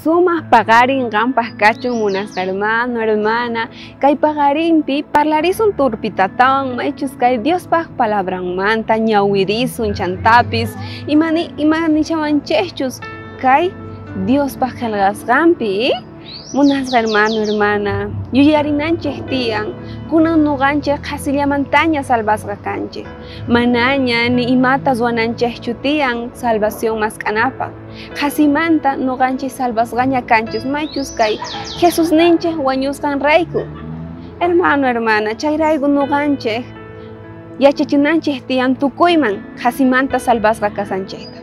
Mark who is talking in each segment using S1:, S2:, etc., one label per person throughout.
S1: Sumaq paqarin qanpaq kachun munasqa hermano, hermana, kay paqarinpi parlarisun turpitatawan maychus kay Diospaq palabranmanta ñawirisun chantapis imanishawanchikchus kay Diospaq qillqasqanpi. Munasqa hermano, hermana, yuyarinanchik tiyan, kunan nuqanchik qhasillamantaña salvasqa kanchik. Manaña ni imata ruwananchikchu tiyan salvación mask'anapaq. Qhasimanta nuqanchik salvasqaña kanchis maychus kay Jesusninchik wañusqanrayku. Hermano, hermana, chayrayku nuqanchik yachachinanchik tiyan tukuyman qhasimanta salvasqa kasanchikta.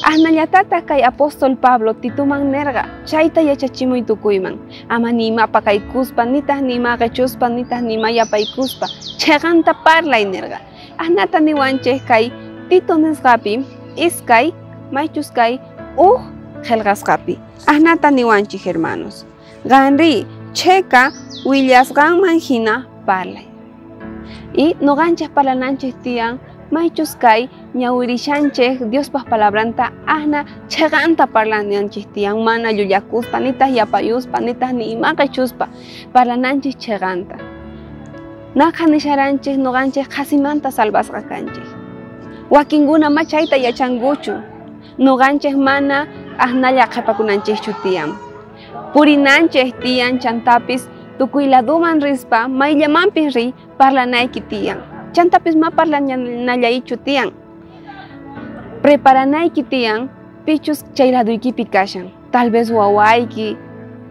S1: Asnallatata kay apóstol Pablo Tituman nerqa chayta yachachimuy tukuyman. Ama nima pakaykuspa, nitaq nima qechuspa, nitaq nima yapaykuspa, chayqanta parlay nerqa. Asnata niwanchik kay Tito nisqapi iskay maychus kay uj qillqasqapi. Asnata niwanchik hermanos. Qanri cheka willasqanman hina parlay. Y nuqanchik parlananchik tiyan maychus kay ñawirishanchik Diospaq palabranta asna chayqanta parlananchik tiyan mana llullakuspa nitaq yapayuspa nitaq ni ima qechuspa parlananchik chayqanta. Naqa nisharanchik nuqanchik qhasimanta salvasqa kanchik. Wakinkuna ma chayta yachankuchu. Nuqanchik mana asnalla qhipakunanchikchu tiyan. Purinanchik tiyan chantapis tukuy laduman rispa mayllamanpis riy parlanayki tiyan. Chantapis ma parlanallaychu tiyan. Preparanayki tiyan pichus chay laduykipi kashan. Tal vez wawayki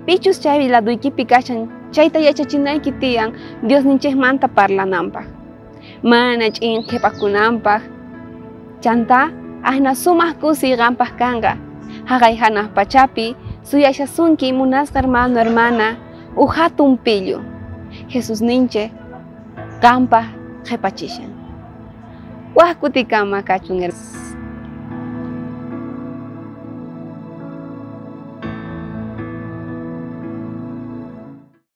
S1: pichus chay laduykipi kashan chayta yachachinayki tiyan Diosninchikmanta parlananpaq. Mana ch'in qhipakunanpaq. Chanta asna sumaq kusiy qanpaq kanqa. Haqay hanaq pachapi suyashasunki munasqa hermano, hermana, uj hatun pillu. Jesusninchik qanpaq qhipachishan. Waj kutikama kachun.